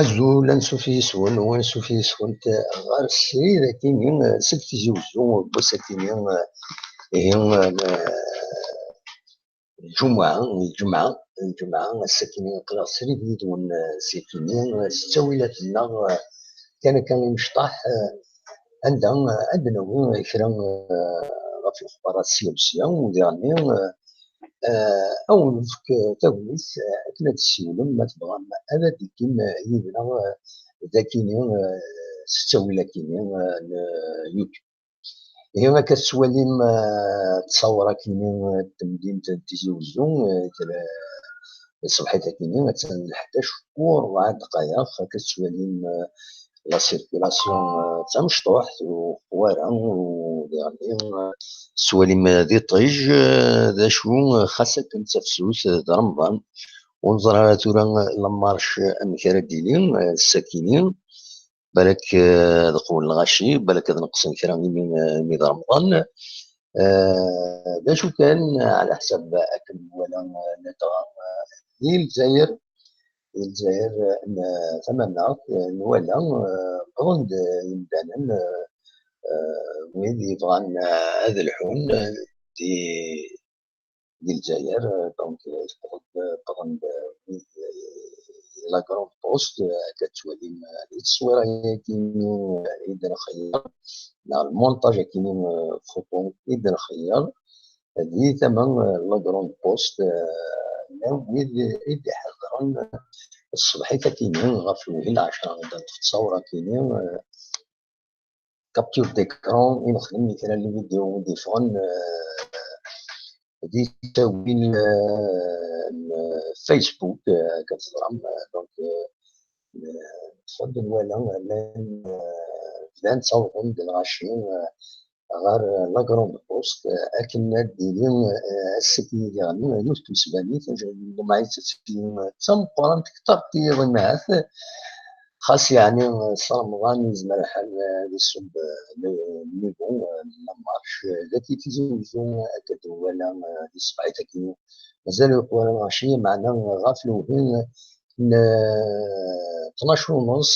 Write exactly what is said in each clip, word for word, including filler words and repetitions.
Azul, ansuf yis-wen, u ansuf yis-went ɣer srid akini seg Tizi Uzzu n wass akini, ihi, lǧumɛa, lǧemɛa, lǧemɛa, ass akini aql-aɣ srid yid-wen, ass akini s ttawilat-nneɣ, kan akka imecṭaḥ, anda ad d-nawi kra ɣef lexbarat sya u sya, u diɣenni, eh, ad wen-nefk tagnit, eh, akken ad tessiwlem ma tebɣam ad d-teddum yid-neɣ, eh, dakini, eh, s ttawil akini, eh, n YouTube. Ihi akka tettwalim, eh, ttawra akini, eh, n temdint n Tizi Uzzu, eh, tella, ṣṣbeḥit akini, attan d ḥdac u ṛebɛa ddqayeq, akka tettwalim, eh, la circulation, eh, d tamecṭuḥt, ur wara, u diɣenni, eh, tettwalim, eh, d iṭij, eh, d acu, eh, xas akken d tafsut, eh, d Remḍan, ur neẓri ara tura, eh, la marche, eh, amek ara d-tili, eh, ass akini, balak, eh, ad qewwlen lɣaci, balak ad neqsen kra imi, eh, imi d Remḍan. Eh, d acu kan, ɛla ḥsab akken nwala, eh, ladɣa, eh, di Lezzayer, di Lezzayer, eh, n tamaneɣt, eh, nwala, eh, wwḍen-d, eh, yimdanen, eh, eh, wid yebɣan, eh, ad lḥun, eh, di, di Lezzayer, eh, donc, eh, wwḍen-d, eh, wid, eh, la Grande Poste, eh, akka tettwalim, eh, di tteswira-agi, eh, i d-nxeyyeṛ, neɣ lmontaj-agi, eh, photo i d-nxeyyeṛ, eh, di tama, eh, la Grande Poste, eh, llan wid i d-iḥeḍren, eh, ṣṣbeḥit akini ɣef lwehil ɛecṛa, d ttawra akini, eh, capture d'écran i nexdem i kra n lvidéo i d-yeffɣen, eh, di ttawil, eh, n Facebook, eh, akka teẓram, eh, donc, eh, eh, ttfaddal wala, llan, eh, bdan ttawḍen-d lɣaci, eh, ɣer, eh, la Grande Poste, eh, akken ad d-tili, eh, ass-agi diɣen yiwet tmesbanit, lemɛayt d tameqqrant kter n tiyiḍ imahat, xas yeɛni s Remḍan yezmer lḥal ad iṣubb nnivu n la marche dagi Tizi Uzzu, akka d-nwala di ṣṣbeḥit-agi. Mazal ur twala lɣaci, meɛna ɣef lewhi n tnac u nneṣ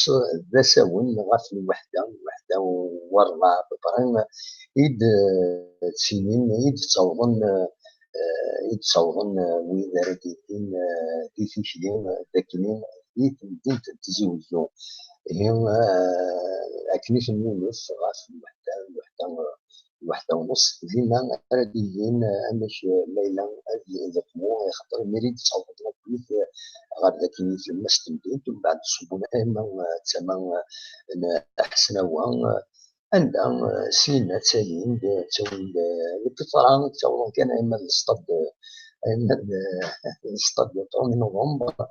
d asawen ɣef lweḥda, lweḥda u ṛebɛa à peu près, i d-ttinin, i d-ttawḍen, eh, i d-ttawḍen, eh, wid ara d-yilin, eh, di tikli, eh, d akni di temdint n Tizi Uzzu. Ihi, eh, akken i ten-nunef ɣef lweḥda, lweḥda, lweḥda u nneṣ, dinna ara d-ilin, eh, amek, eh, ma yella ad d-yeqmu, axaṭer imir i d-ttawḍen akkit, eh, ɣer dakini tlemmast n temdint, umbeɛd ṣubben arma, eh, d tama, eh, n Ḥesnawa, eh, anda, eh, syin ttalin-d, ttawin-d, eh, lpitra, ttawḍen kan arma d lstad, eh, arma d, eh, lstad du premier novembre,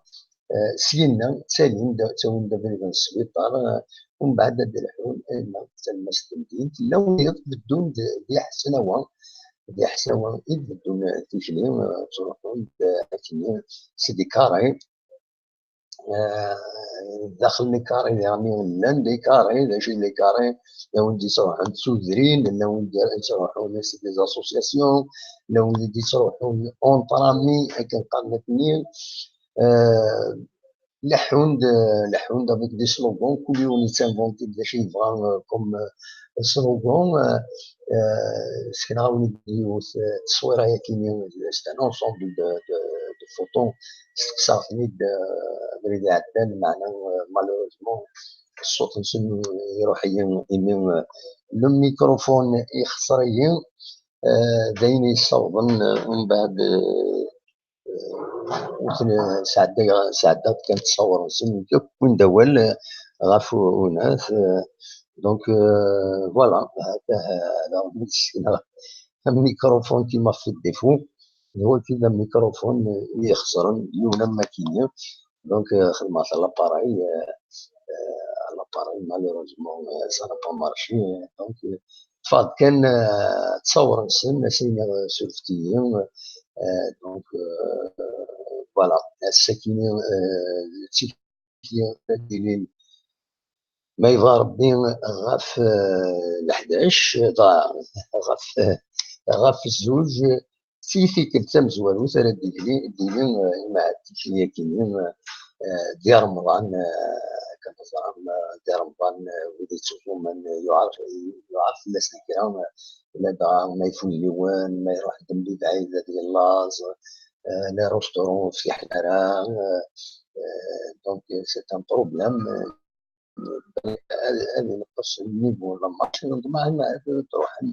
eh, syin ttalin-d, ttawin-d abrid n sbiṭar, eh, umbeɛd ad d-lḥun arma d tlemmast n temdint, llan wiyaḍ beddun-d di Ḥesnawa, di Ḥesnawa i d-beddun tikli, eh, ttruḥun-d, eh, akkenni, c'est des carrés. Eh, daxel n les carrés, diɣenni llan des carrés, d acu i d les carrés? Llan wid yettruḥun d tudrin, llan wid yettruḥun c'est des associations, llan wid yettruḥun entre amis, akken qqaren akkenni. Eh, leḥḥun-d, leḥḥun-d avec des slogans, kul yiwen yettinventi-d d acu yebɣa, eh, comme, eh, slogan, eh, eh, sekneɣ-awen-id yiwet, eh, tteswira-yakini, c'est un ensemble de, de, de photos, steqsaɣ-ten-id, eh, abrid iɛeddan, meɛna, eh, malheureusement, ṣṣut-nsen iruḥ-iyi, imi, eh, le microphone ixṣer-iyi, eh, d ayen yessawḍen, eh, umbeɛd, eh, ur ten-, sɛeddayeɣ, sɛeddaɣ kan ttṣawur-nsen, nekk akk wwin-d awal, eh, ɣef u-, unat, eh, donc, eh, voilà, hada, hada, am microphone qui m'a fait défaut, d wagi d amikrufun i ixesren, yiwen am wakini. Donc, eh, xedmeɣ-t à l'appareil, eh, eh, à l'appareil, malheureusement, eh, ça n'a pas marché. Donc, eh, ṭṭfeɣ-d kan, eh, ttṣawur-nsen, ass-agi, eh, surfet-iyi. Eh, donc, eh, voilà, ass-akini, eh, d tikli ad d-ilin, ma yebɣa Rebbi, ɣef, eh, leḥdac, ɣef, ɣef zuǧ, si tikkelt tamezwarut ara d-yili, d-yili, eh, imaɛad tikli-yakini, eh, di Remḍan, eh, kan teẓram, eh, di Remḍan, eh, wid yettuẓumen, eh, yuɛer, yuɛer fell-asen kra, eh, ula dɣa ma ifulliwen, ma iruḥ-d mebɛid ad yellaẓ, eh, les restaurants ur ftiḥen ara, eh, eh, donc c'est un problème, eh, ad, ad ineqqes niveau n la marche, donc ma, ma ad truḥem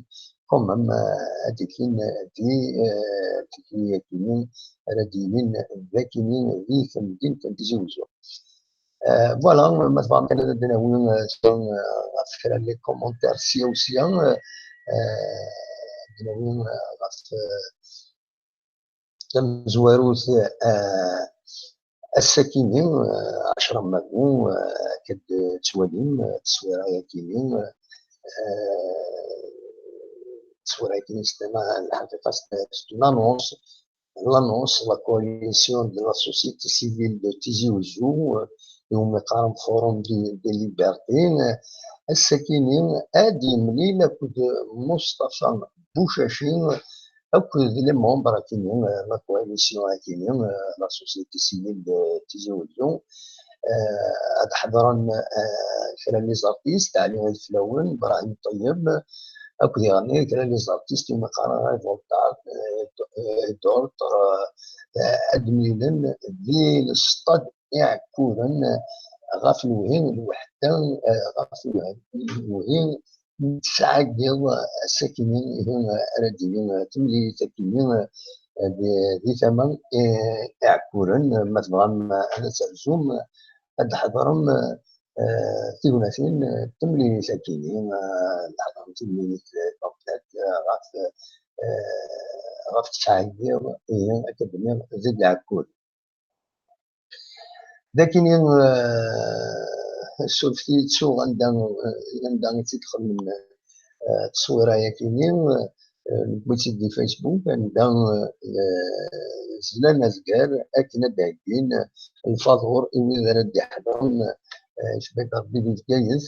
quand même, eh, ad d-ilin di, eh, tikli-agi ara d-yilin d akini di temdint n Tizi Wezzu. Eh, voilà, ma tebɣam kan ad d-nawi, eh, ɣef kra n les commentaires sya u sya, eh, ad d-nawi, eh, ɣef, eh, tamezwarut, eh, ass-akini, eh, ɛecra n wagu, eh, akka d-tettwalim, eh, tteswira-yakini, eh, tteswira-yakini, c'est un, lḥaqiqa, c'est une annonce, l'annonce, la coalition de la société civile de Tizi Ouzou, eh, iwumi qqaren Forum de, de Liberté, eh, ass-akini ad yemlil akked Mustafa Bouchachi, akked les membres akini, eh, la coalition akini, eh, la société civile de Tizi Ouzou. Eh, ad ḥeḍren, eh, kra n les artistes, Ali Ayt Flawen, Brahim Ṭeyyeb, akked iɣenni kra n les artistes iwumi qqaren Révoltard, eh, eh, d'autres, eh, ad mlilen di l'stade Iɛekkuren, eh, ɣef lewhi n lweḥda, eh, ɣef lewhi n tesɛa n yiḍ, eh, ass-akini, ihi, eh, ara d-yili, eh, temlilit akini, eh, di, di tama, eh, Iɛekkuren, eh, ma tebɣam, eh, ad terzum, eh, ad d-tḥeḍrem, eh, eh, tignatin, eh, temlilit akini, eh, ad d-tḥeḍrem timlilit, eh, complète, eh, ɣef, eh, ɣef tesɛa n yiḍ, ihi, akka d-nniɣ, di Iɛekkuren. Dakini, eh, surfet-iyi, ttuɣ anda, eh, anda i tt-id-xedmen, eh, tteswira-yakini, eh, newwi-tt-id di Facebook, anda, eh, zlan azgar akken ad d-heggin lfaḍur i wid ara d-iḥeḍren, eh, cbak Rebbi di Bgayet,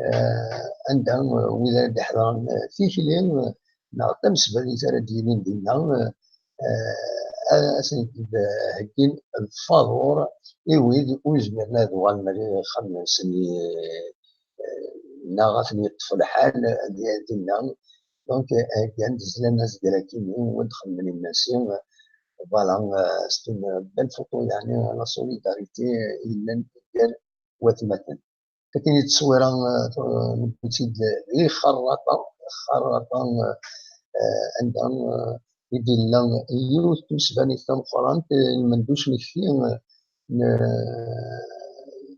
eh, anda, eh, wid ara d-iḥeḍren, eh, tikli, eh, neɣ tamesbanit ara d-yilin dinna, eh, eh, ad sen-d-heggin lfaḍur i wid ur zmiren ad uɣalen ar ixxamen-nsen, eh, neɣ ad ten-yeṭṭef lḥal di, dinna. Donc, eh, heggan-d, zlan azger akini, wid xedmen imensi, voilà, eh, c'est une belle photo, yeɛni la solidarité yellan gar watmaten. Akken i tteswira, eh, newwi-tt-id di Xerraṭa, Xerraṭa, eh, anda, eh, i d-yella yiwet n tmesbanit tameqqrant, eh, lmend usmekti, eh, n, eh,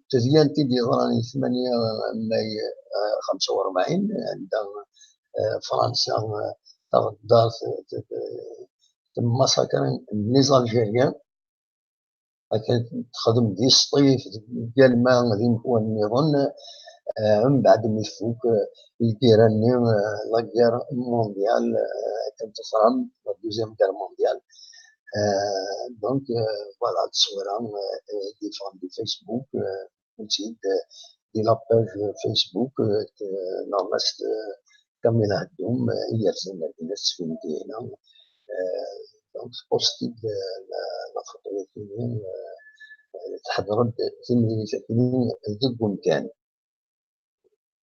tedyant i d-yeḍran di tmanya may, eh, xemsa u rebɛin, anda, eh, Fransa, eh, taɣeddart, eh, t-, t-, temmasakren les Algériens. Akken texdem di Sṭif, également di mekwan nniḍen, eh, mbeɛd mi tfuk, eh, lgirra-nni, eh, la guerre mondiale, eh, akken teẓram, la deuxième guerre mondiale. Eh, donc, eh, voilà, tteswira, eh, eh, di, di Facebook, eh, newwi-tt-id, eh, di la page Facebook, eh, n, neɣ Mass, eh, Kamil Haddoum, eh, i yerzan ar din ad tt-tfum dinna. Eh, donc, tpost-id, eh, la, la photo-yakini, eh, eh, teḥḍer-d timlilit-akini deg umkan.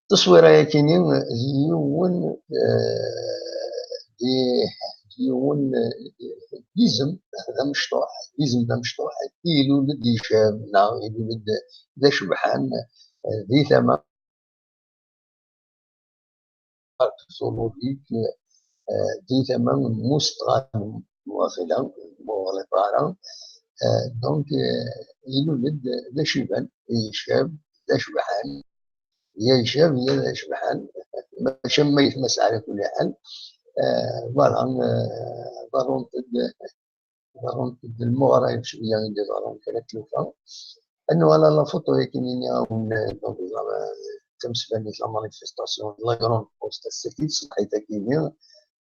Tteswira-yakini d yiwen, eh, d, d yiwen, eh, d izem d amecṭuḥ, d izem d amecṭuḥ, ilul-d icab, neɣ ilul-d d acebḥan, eh, di tama arkiṭulujik, eh, di tama n Mustɣanem, waqila, ma ur ɣliṭeɣ ara. Eh, donc, eh, ilul-d d aciban, icab, d acebḥan, ya icab, ya d acebḥan, maca ma yetma sɛa kulli ḥal. Eh, voilà, eh, ḍerrunt-d ḍerrunt-d lmuɣrayeb cwiya i d-iḍerrun kra n tlufa. Ad nuɣal ɣer la photo-yakini, nini-awen, donc, d tamesbanit, la manifestation, la grande poste, ass-agi, tṣebḥit-akini,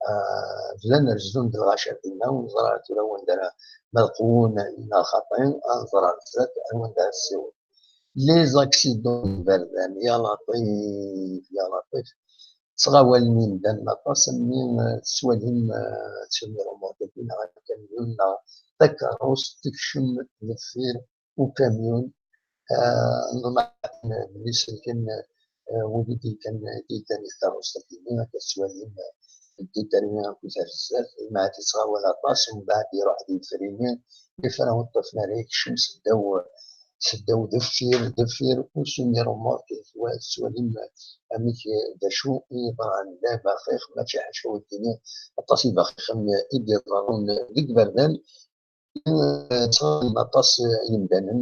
ah, bdan rezdun-d lɣaci ar dinna, ur neẓri ara tura wanda ara, ma d Qwun neɣ xaṭi, ad nẓer ar zdat ar wanda ara tessiweḍ. Les accidents n iberdan, ya laṭif, ya laṭif. Ttɣawalen imdanen aṭas, mi, eh, tettwalim, eh, semi-remorque-agi neɣ akamyun neɣ takeṛṛust tekcem deffir ukamyun, Nḍemɛen belli selken wid i d-yekkan, i d-yekkan i tkeṛṛust-agi-nni, akka tettwalim, deg terwi akked ar zdat, lmeɛad yettɣawal aṭas, mbeɛd iruḥ di lefrini, ifra ur ṭṭifen ara, yekcem seddaw, seddaw deffir, deffir, usu n remorque, tettwalim amek, d acu i yeḍran, d abaxix, mačči ḥaca wagini, aṭas ibaxixen i d-iḍerrun deg iberdan, ttɣaḍen aṭas yimdanen,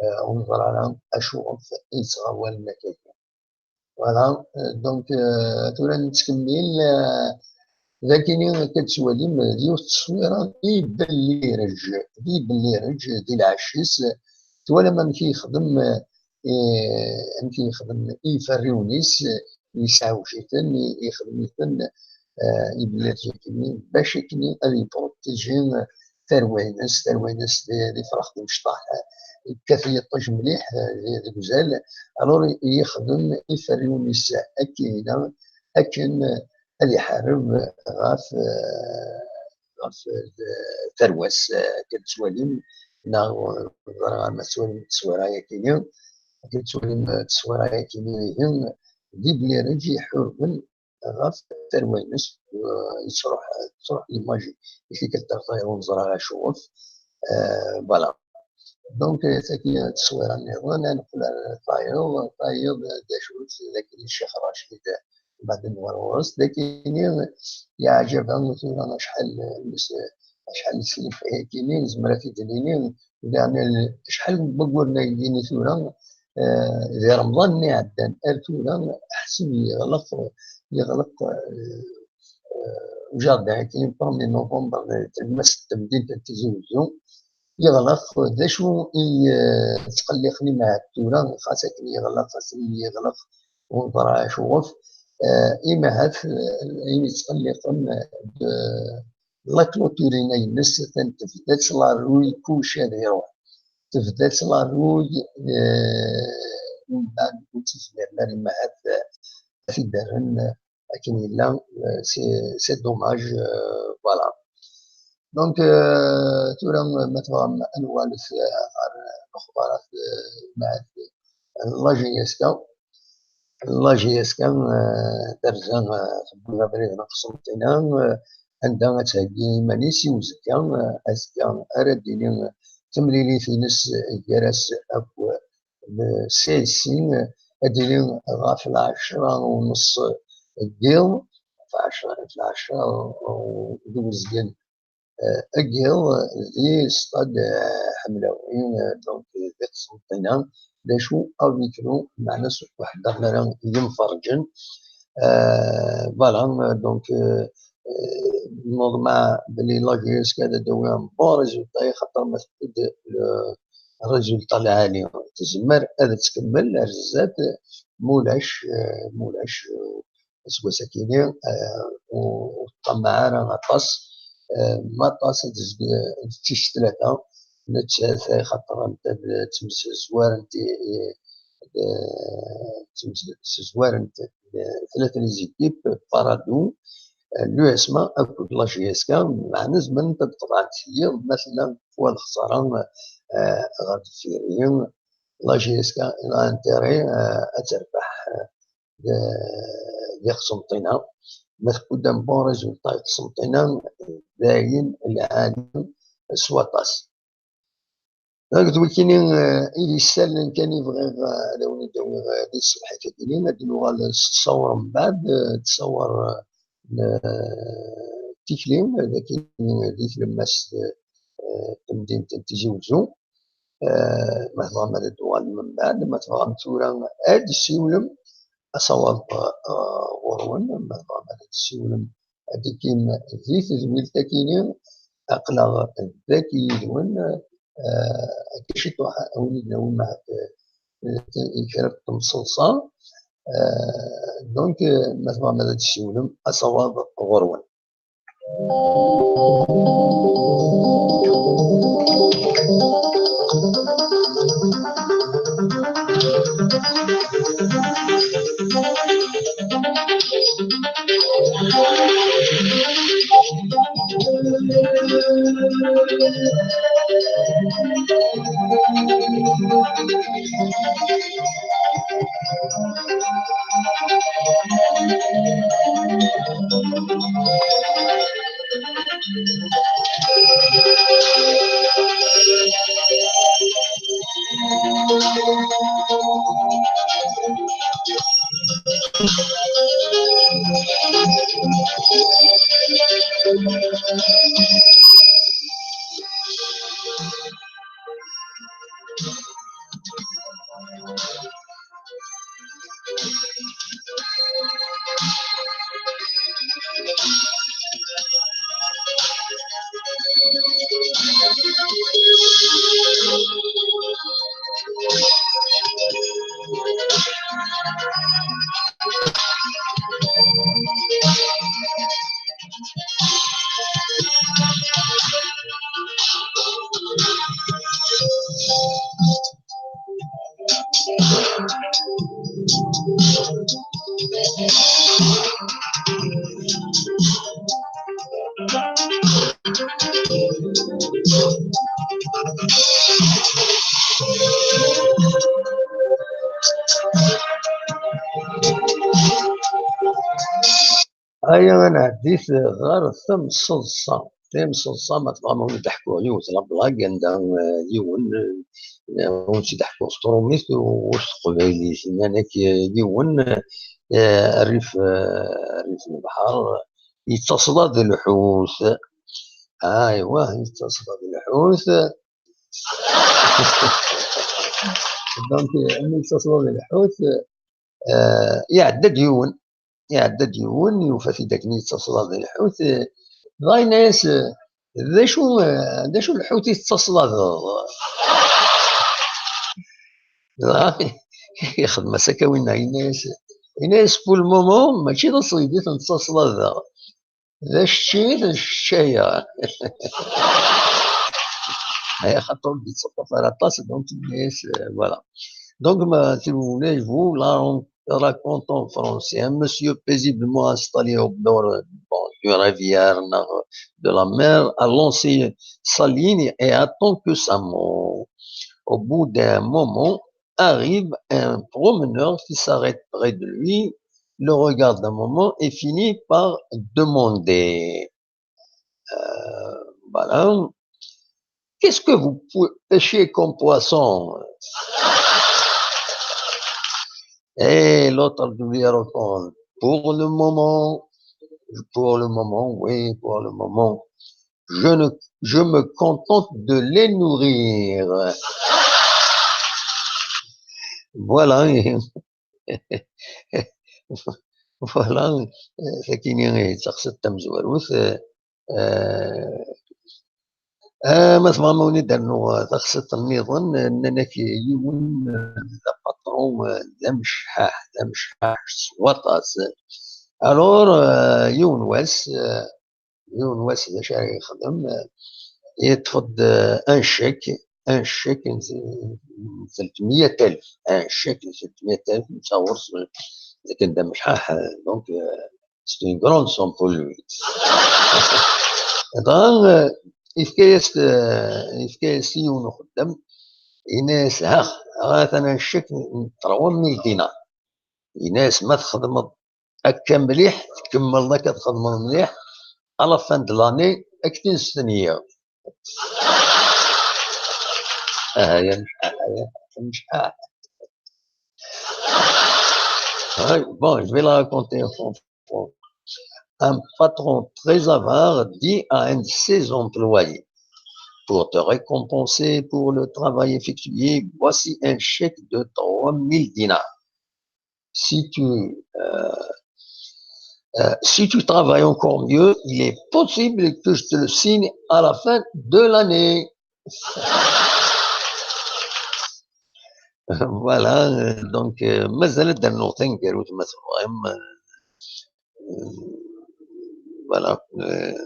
eh, ur neẓri ara acuɣef i yettɣawalen akka. Voilà, eh, donc, eh, tura nettkemmil, eh, dagini akka d-tettwalim, eh, d yiwet n tteswira i Bellireǧ, di Bellireǧ, di lɛecc-is, twalam amek i yexdem, eh, amek i yexdem i iferriwen-is, eh, yesɛewj-iten, yexdem-iten, eh, i Bellireǧ-agi-nni, bac akken ad yeprotiji, eh, tarwa-ines, tarwa-ines d, d ifrax d imecṭaḥ, yekkat yiṭij mliḥ, eh, deg uzal, alors yexdem iferriwen-is akken, akken ad iḥareb ɣef, eh, ɣef, eh, tarwa-s, eh, akken tettwalim, neɣ, eh, ẓriɣ ma tettwalim tteswira-yagi-nni, akken tettwalim, eh, tteswira-yagi-nni, ihi, di Bellireǧ iḥurben ɣef tarwa-ines, eh, yettruḥ, tettruḥ l'image i tikkelt ar tayeḍ ur neẓri ara acuɣef. Eh, voilà. Donc, eh, tagi d tteswira nniḍen, ad neqqel ar tayeḍ, tayeḍ, eh, d acu-tt, d akken Ccix Racid, eh, mbeɛd nwer ɣur-s, d akken yeɛjeb-aɣ tura acḥal, eh, acḥal n ssinif ayagi-nni, nezmer ad t-id-nini, yeɛni acḥal n wagguren ayagi-nni tura, eh, di Remḍan-nni iɛeddan ar tura, ḥseb yeɣleq, yeɣleq, eh, eh, ujardin-agi, premier novembre, eh, tlemmast n temdint n Tizi Wezzu, yeɣleq. D acu i, eh, yettqelliqen i mɛad tura, xas akken yeɣleq, xas akken yeɣleq, ur neẓri acuɣef, eh, i mɛad, eh, ayen yettqelliqen, eh, d, la clôture-ines, atan tebda-tt la rue, kullec ad iruḥ. Tebda-tt la rue, eh, mbeɛd ur tt-izmiren ara i mɛad, eh, ad t-id-rren, eh, akken yella, eh, c'est, c'est dommage, eh, voilà. Donc, eh, tura ma tebɣam ad nuɣalet, eh, ɣer lexbarat, eh, mɛad la J S K. La J S K, eh, terza, eh, tewwi abrid n Qsenṭina, eh, anda ad theggi iman-is i uzekka, eh, azekka ara d-tili, eh, temlilit-ines gar-as akk d C S C, ad d-tili ɣef lɛecṛa u nneṣ n yiḍ, ɣef lɛecṛa, ɣef lɛecṛa d uzgen, eh, n yiḍ, di stade, eh, Ḥemlawi, eh, donc, di Qsenṭina, d acu, à huis clos, meɛna ur ḥeddren ara yimferǧen. Eh, voilà, donc, eh, eh, neḍmeɛ belli la J S K ad d-tawi un bon résultat, xaṭer ma tewwi-d le résultat lɛali, tezmer ad tkemmel ar zdat, mulac, eh, mulac, eh, aseggas-agi-nni, eh, ur, ur ṭṭamaɛ ara aṭas, eh, ma aṭas ad tezg-, ad tečč s tlata, nettat, eh, xaṭer anta d tmesezwarent i, i, d, tmesezwarent, eh, tlata n les équipes, Paradou, eh, l'U S M A akked la J S K, meɛna zemrent ad qeḍɛent yiḍ ma tella tewwa lexsara, eh, ɣer deffir-i. La J S K a intérêt, eh, ad terbeḥ, eh, d, di Qsenṭina. Ma tewwi-d un bon résultat i Qsenṭina, d ayen lɛali s waṭas. Akked wikini, eh, i d issallen kan i bɣiɣ, eh, ad awen-id-awiɣ, eh, di tṣebḥit-agi-nni, ad d-nuɣal s ttṣawur mbeɛd, eh, ttṣawur, eh, n, eh, tikli, eh, dagi di tlemmast, eh, n temdint n Tizi Wezzu. Eh, ma tebɣam ad d-tuɣalem mbeɛd, ma tebɣam tura ad d-tessiwlem, asawaḍ, eh, ɣur-wen, ma tebɣam ad d-tessiwlem, ad d-tikim di tedwilt-agi-nni, aql-aɣ dagi yid-wen, eh, akka ciṭuḥ, a wen-id-nawi meɛad, eh, kra n temseḍsa. Eh, donc, eh, ma tebɣam ad d-tessiwlem, asawaḍ ɣur-wen. Aya ad nɛeddi-t ɣer temseḍsa. Timseḍsa, ma tebɣam ad wen-d-ḥkuɣ yiwet la blague, anda, eh, yiwen, eh, ur tt-id-ḥkuɣ s trumit u s teqbaylit. Nnan-ak, eh, yiwen, eh, rrif, eh, rrif n lebḥer, yettaṣla d lḥut. Aywa, yettaṣla d lḥut. Donc, eh, mi yettaṣla d lḥut, eh, iɛedda-d yiwen. Iɛedda-d yiwen, yufa-t-id akken yettaṣla d lḥut, eh, dɣa yenna-yas, eh, "D acu, eh, d acu lḥut i tettaṣladeḍ?" Dɣa yexdem-as akka winna, yenna-yas, yenna-yas, "Pour le moment, mačči d aṣeyd i ten-ttaṣladeɣ. D acečči i ten-ccayeɣ." Ay, axaṭer ur d-yettaṭṭaf ara aṭas, donc, mais, euh, voilà. Donc, ma, si vous voulez, je vous la ran-, raconte en français. Un monsieur paisiblement installé au bord, bon, d'une rivière, de la mer, a lancé sa ligne et attend que ça mord. Au bout d'un moment, arrive un promeneur qui s'arrête près de lui, le regarde un moment et finit par demander, euh, voilà, "Qu'est-ce que vous pou-, pêchez comme poisson?" Et l'autre lui répond, "Pour le moment, pour le moment, oui, pour le moment, je ne, je me contente de les nourrir." Voilà. Voilà, euh, tagi d taxsayt tamezwarut, euh, euh, ah, ma tebɣam ad wen-d-rnuɣ, euh, taxsayt nniḍen, euh, nnan-ak yiwen, euh, d apatron, euh, d amecḥaḥ, d amecḥaḥ s waṭas. Alors, euh, yiwen wass, euh, yiwen wass d acu ara yexdem? Yeṭṭef-d, euh, un chèque, un chèque n n telt miyya alef, un chèque n telt miyya alef, netta ɣur-s, euh, akken d amecḥaḥ, euh, donc, euh, c'est une grande somme pour lui. Dɣa, euh, yefka-yas, euh, yefka-yas i yiwen uxeddam, yenna-yas, "Ha, ha-t-an un chèque n trois mille dinars." Yenna-yas, "Ma txedmeḍ akka mliḥ, tkemmleḍ akka txedmeḍ mliḥ, à la fin de l'année, ad k-t-id-stenyiɣ." Ah, ya mecḥaḥ, ya mecḥaḥ. Ouais, bon, je vais la raconter en français. Un patron très avare dit à un de ses employés, "Pour te récompenser pour le travail effectué, voici un chèque de trois mille dinars. Si tu, euh, euh, si tu travailles encore mieux, il est possible que je te le signe à la fin de l'année." Voilà, euh, donc, euh, mazal ad d-rnuɣ taneggarut, ma tebɣam. Euh, voilà. Euh,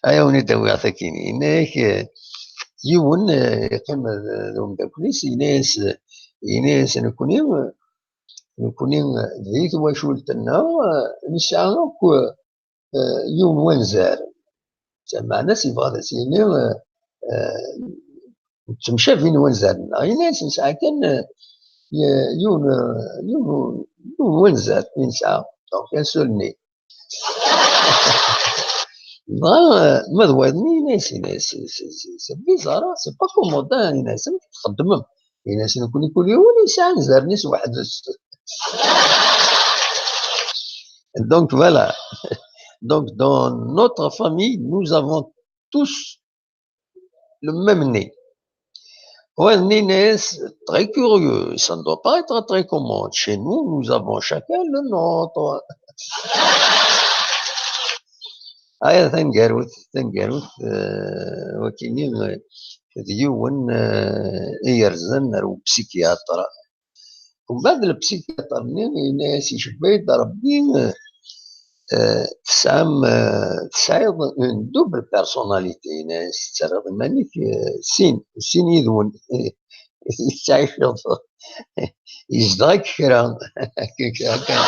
Ay, a wen-id-awiɣ takini. Yenna-yak, eh, yiwen, eh, yeqqim d, d umeddakel-is, yenna-yas, yenna-yas, "Nekni, nekni, eh, di twacult-nneɣ, eh, nesɛa akk, eh, yiwen wanzar." Meɛna-s yebɣa ad as-yini, eh, eh, ttemcabin wanzaren-nneɣ. Yenna-as nesɛa kan, eh, y-, yiwen, eh, yiwen, yiwen wanzar i nesɛa. Donc, un seul nez. Dɣa, eh, ma d wayeḍ-nni, yenna-as, yenna-as, c'est, c'est, c'est, c'est bizarre, hein, c'est pas commode, hein, yenna-as, amek txeddmem? Yenna-as, nekkni kul yiwen yesɛa anzaren-is weḥd-s. Donc, voilà. Donc, dans notre famille, nous avons tous le même nez. Ouais, Nines, très curieux. Ça ne doit pas être très commode. Chez nous, nous avons chacun le nôtre. Aya taneggarut, taneggarut, eh, wakini, eh, d yiwen, eh, i yerzan ar upsikyatr. Umbeɛd, lpsikyatr-nni yenna-yas, icebba-yi-d Rebbi, eh, tesɛam, eh, tesɛiḍ une double personnalité, yenna-yas, tettarraḍ iman-ik, eh, sin, sin yid-wen, eh, tettɛiceḍ, yezdeɣ-ik kra, kra kan.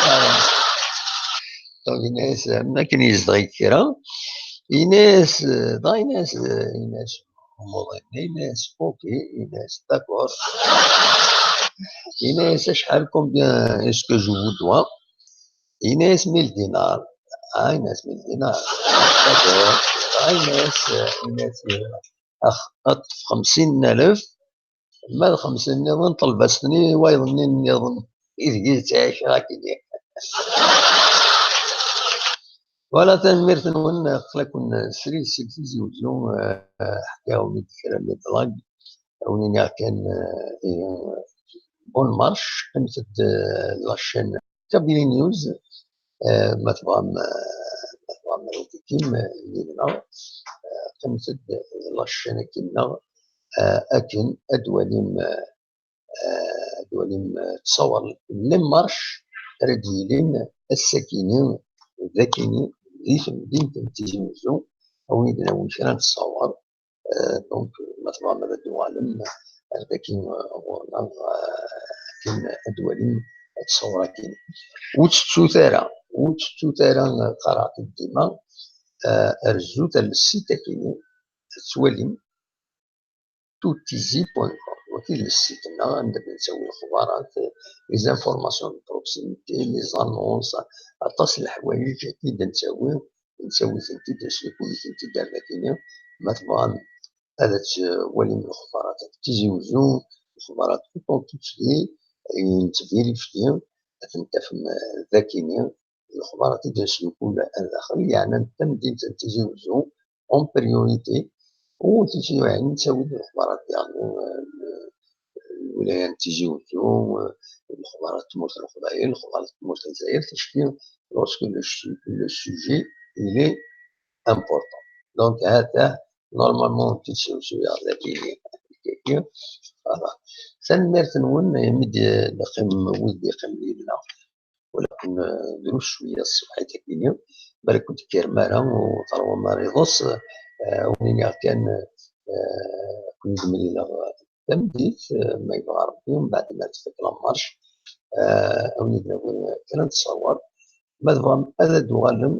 Donc, yenna-yas, am akken yezdeɣ-ik kra, yenna-yas, eh, dɣa yenna-yas, eh, yenna-yas, Umuḍin-nni, yenna-yas, ok, yenna-yas, d'accord. Yenna-yas, acḥal, combien est-ce que je vous dois? Yenna-yas, mille dinars. Ah, yenna-yas, mille dinars. D'accord. Ah, yenna-yas, yenna-yas, ax-, ṭṭef xemsin n alef, ma d xemsin nniḍen, ṭleb-as-ten i wayeḍ-nni nniḍen ideg i tettɛic akken. Voilà, tanemmirt-nwen, aql-aken srid seg Tizi Uzzu, eh, ḥkiɣ-awen-d kra n leblag, awen-iniɣ kan, eh, eh, bonne marche, qqimet-d, eh, la chaîne Kabylie News, eh, ma tebɣam, eh, ma tebɣam ad d-tekim, eh, yid-neɣ, eh, qqimet-d la chaîne akkin-nneɣ, eh, akken ad d-twalim, eh, eh, ad twalim, eh, ttṣawar n les marches ara d-yilin ass-akini, d akini, di temdint n Tizi Uzzu, awen-id-nawi kra n ttṣawar. Eh, donc, ma tebɣam ad d-tuɣalem ar daki, eh, ɣur-neɣ, eh, akken ad d-twalim ttṣawar-akini. Ur ttettut ara, ur ttettut ara, eh, qqareɣ-t-id dima, eh, rzut ar le site-akini, ad twalim, tout tizi point com. Wagi d le site-nneɣ anda d-nettawi lexbarat, les informations de proximité, les annonces, aṭas n leḥwayeǧ i d-nettawi, nettawi-tent-id, neslukuy-tent-id ar dakini. Ma tebɣam ad twalim lexbarat ɣef Tizi Uzzu, lexbarat authentifiées, yettverifyi, ad tent-tafem, eh, dakini. Lexbarat i d-neslukuy ar daxel, yeɛnan tamdint n Tizi Uzzu, en priorité, u Tizi Uzzu, yeɛni nettawi-d lexbarat, yeɛni, eh, lwilaya n Tizi Uzzu, eh, lexbarat n tmurt n Leqbayel, lexbarat n tmurt n Lezzayer, ticki, lorsque le su-, le sujet, il est important. Donc, ha-t-a, normalement, ur t-id-srusuyeɣ dagi. Voilà. Tanemmirt-nwen, imi d-, d-teqqimem, wid d-yeqqimen yid-neɣ. Walakin, eh, drus cwiya ṣṣebḥit-agi-nni, balak ur d-tekkirem ara, ur teṛwam ara iḍes, eh, ad wen-iniɣ kan, eh, ad ken-id-mlileɣ tameddit, eh, ma yebɣa Ṛebbi, mbeɛd ma tfak la marche, eh, ad wen-id-nawi kra n ttṣawar. Ma tebɣam ad d-tuɣalem,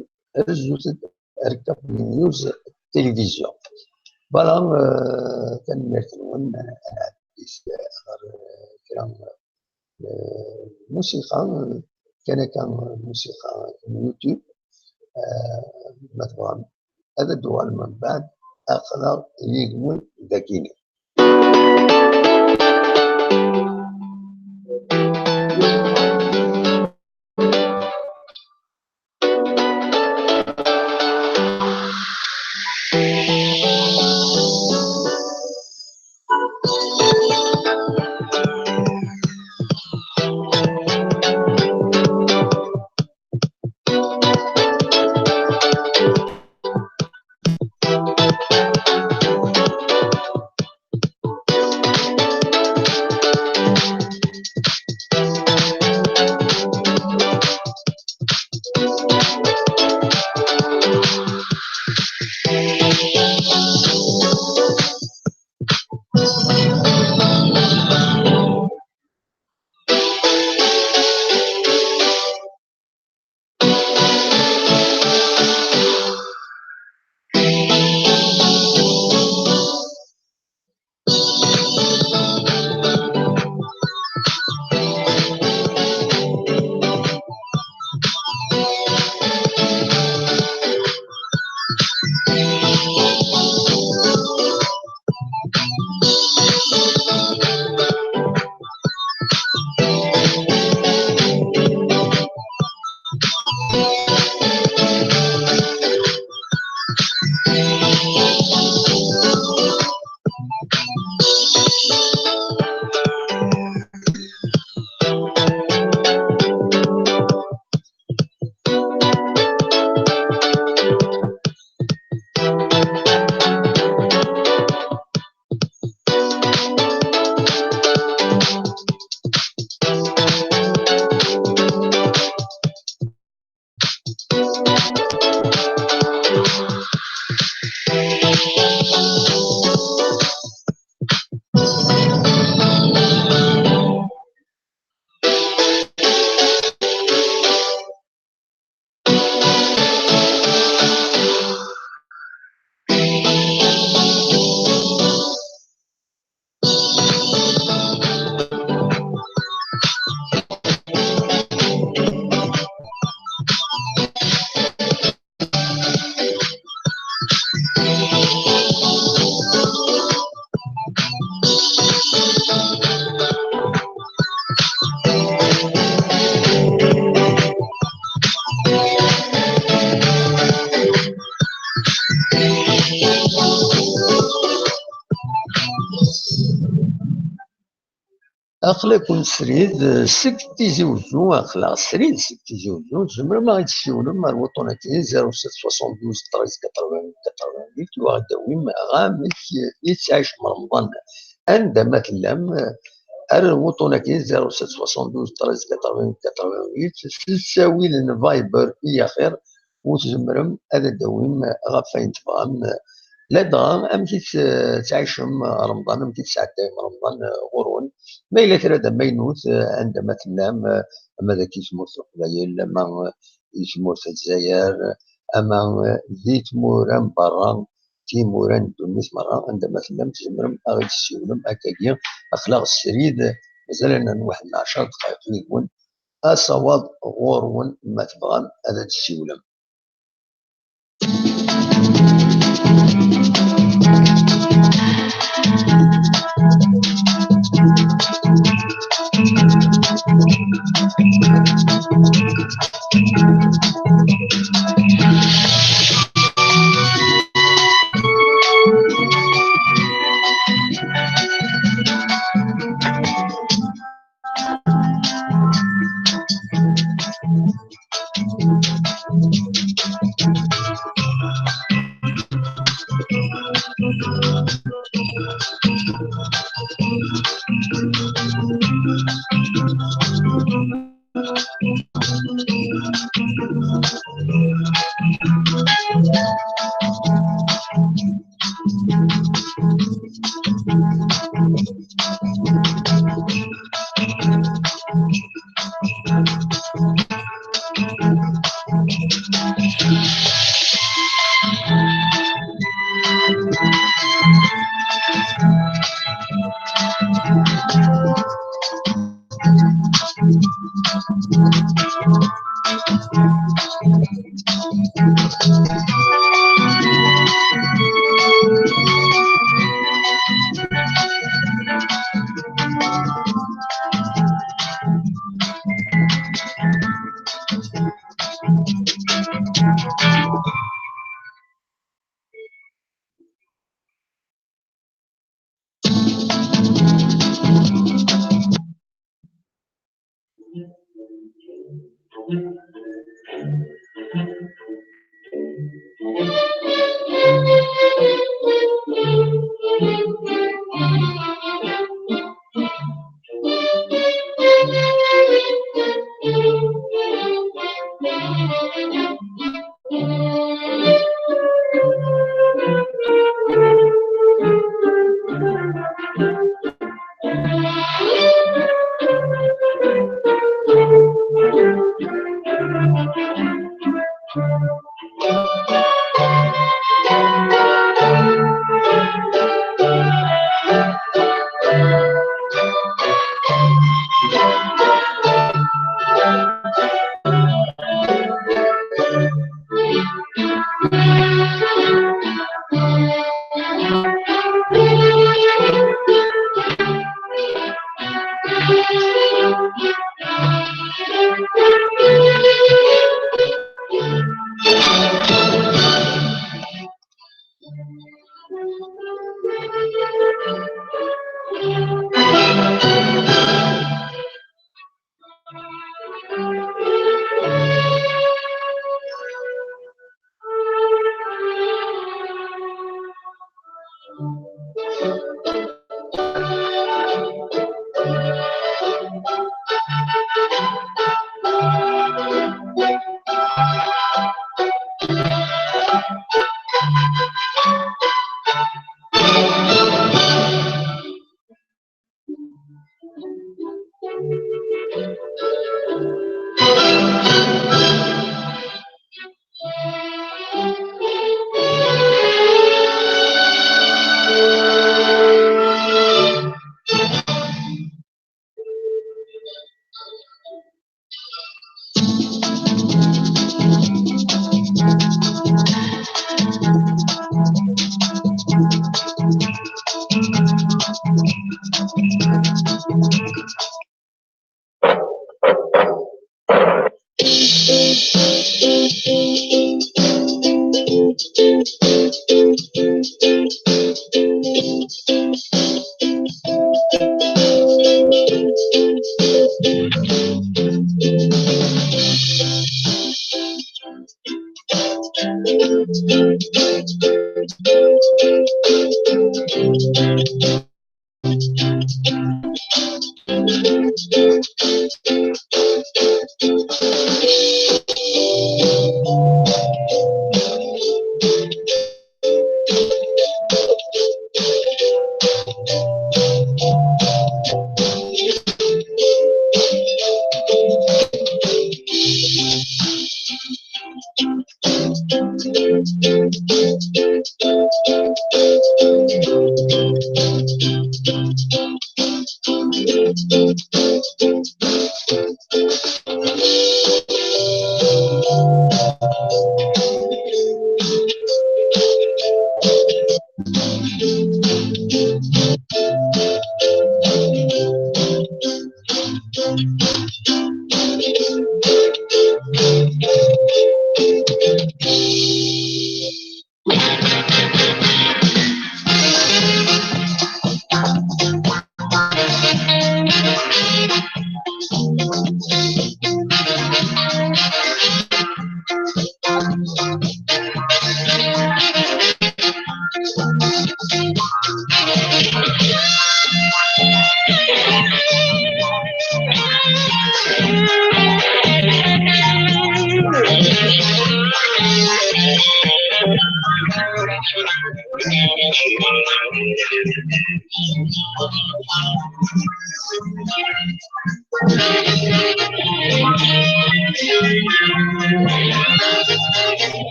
rezzut-d ar Kabylie News Télévision. Voilà, eh, tanemmirt-nwen, eh, ad nɛeddi ɣer, eh, kra n eh, musiqa, kan akka, musiqa n YouTube, eh, ma tebɣam ad d-tuɣalem mbeɛd, aql-aɣ yid-wen dagini. Aql-aken srid seg Tizi Uzzu, aql-aɣ srid seg Tizi Uzzu, tzemrem ad ɣ-d-tessiwlem ar wuṭṭun-agi, zéro sept soixante-douze treize quatre-vingt-huit quatre-vingt-huit, u ad d-tawim amek i tettɛicem Remḍan anda ma tellam, ar wuṭṭun-agi, zéro sept soixante-douze treize quatre-vingt-huit quatre-vingt-huit, s ttawil n Viber i axir, u tzemrem ad d-tawim ɣef wayen tebɣam. Ladɣa, amek i tt-, tettɛicem Remḍan, amek i tesɛeddayem Remḍan, eh, ɣur-wen? Ma yella kra d amaynut, eh, anda ma tellam, eh, ama dagi tmurt n Leqbayel, ama, eh, di tmurt n Lezzayer, ama, eh, di tmura n berra, timura n ddunit merra, anda ma tellam, tzemrem ad ɣ-d-tessiwlem akkagi, aql-aɣ srid, mazal-aneɣ waḥed n ɛecṛa dqayeq yid-wen, asawaḍ ɣur-wen ma tebɣam ad d-tessiwlem.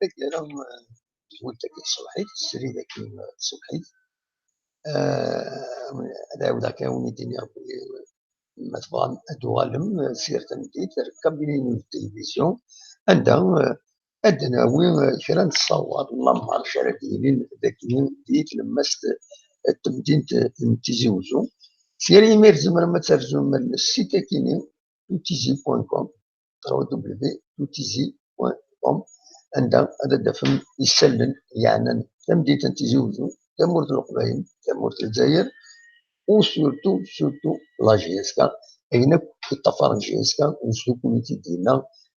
Taggara, eh, tezwelt-agi tṣebḥit, srid akin tṣebḥit. Eh, ad ɛawdeɣ kan ad wen-id-iniɣ belli ma tebɣam ad d-tuɣalem, eh, s yir tameddit ar kabini n tilivizyu, anda, eh, ad d-nawi, eh, kra n ṣṣawaḍ n lameṛ ara d-yilin dagi di tlemmast, eh, n temdint, eh, n Tizi Uzzu. Sya ar yimir tzemrem ad terzum ar site-agi-ni, tutizi point com, trois W point tutizi point com, anda ad d-tafem isallen yeɛnan tamdint n Tizi Uzzu, tamurt n Leqbayel, tamurt n Lezzayer, u surtout, surtout la J S K, ayen akk yeṭṭafaren J S K, u s ukuni-t-id-yenna,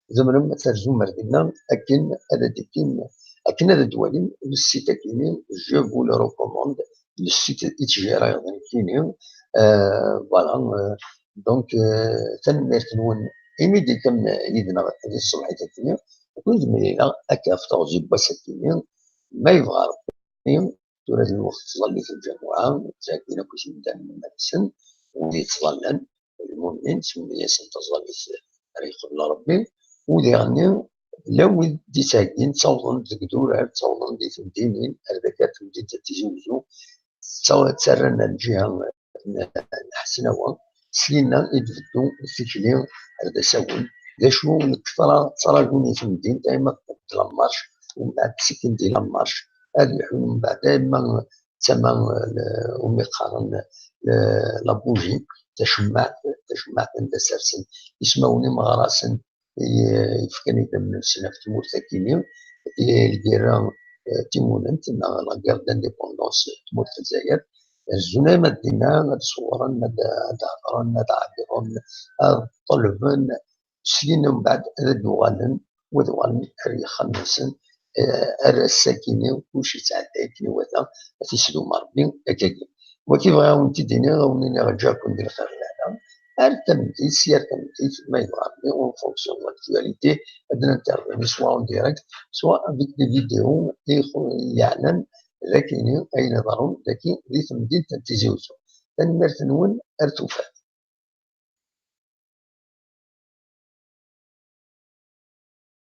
tzemrem ad terzum ar dinna akken ad d-tafem, akken ad d-twalim le site-agi-ni, je vous le recommande, le site i ttjirayeɣ nekkini. Euh, voilà, euh, donc, euh, tanemmirt-nwen imi d-tekkam yid-neɣ di tṣebḥit-agi. Ur ken-zmireɣ ad k-afeɣ zi wass-agi, ma yebɣa Rebbi. Tura d lweqt n tẓallit n lǧamuɛa, ttɛeggin akk isemdanen iman-nsen, wid yettẓallan, lmumnin, semmi-yasen taẓallit ara yeqbel Rebbi, u diɣenni llan wid d-yettɛeggin, ttawḍen deg idurar, ttawḍen di temdinin, ar dagi ar temdint n Tizi Uzzu, ttaw-, ttarran ar lǧiha n, n Ḥesnawa. Syenna i d-tbeddu tikli ar d asawen. D acu i ṭṭra-, ṭṭraǧun i temdint, ayma tebded la marche, umbeɛd tsekken di la marche, ad yeḥlu mbeɛd ayma d tama, l-, umi qqaren, l-, la bougie, tacemmaɛt, tacemmaɛt anda sersen ismawen imeɣrasen i, i yefkan idammen-nsen ɣef tmurt akkin-nni, i lgirra, eh, timunent, neɣ la guerre d'indépendance n tmurt n Lezzayer. Rezzun ayma d dinna, ad ṣewren, ad, ad hedren, ad ɛebbiren, ad ṭelben, syin umbeɛd ad d-uɣalen, u ad uɣalen ar yexxamen-nsen, eh, ar ass-agi-nni, kullec yettɛedday akken iwata, ad t-isdum Rebbi akkagi. Wagi bɣiɣ ad wen-t-id-iniɣ, ad wen-iniɣ ǧǧaken di lxir lɛala, ar tameddit, si ar tameddit, ma yebɣa Rebbi, en fonction de l'actualité, ad n-intervenu soit en direct, soit avec des vidéos i xu-, yeɛnan d akini ayen iḍerrun dagi di temdint n Tizi Uzzu. Tanemmirt-nwen, ar tufat.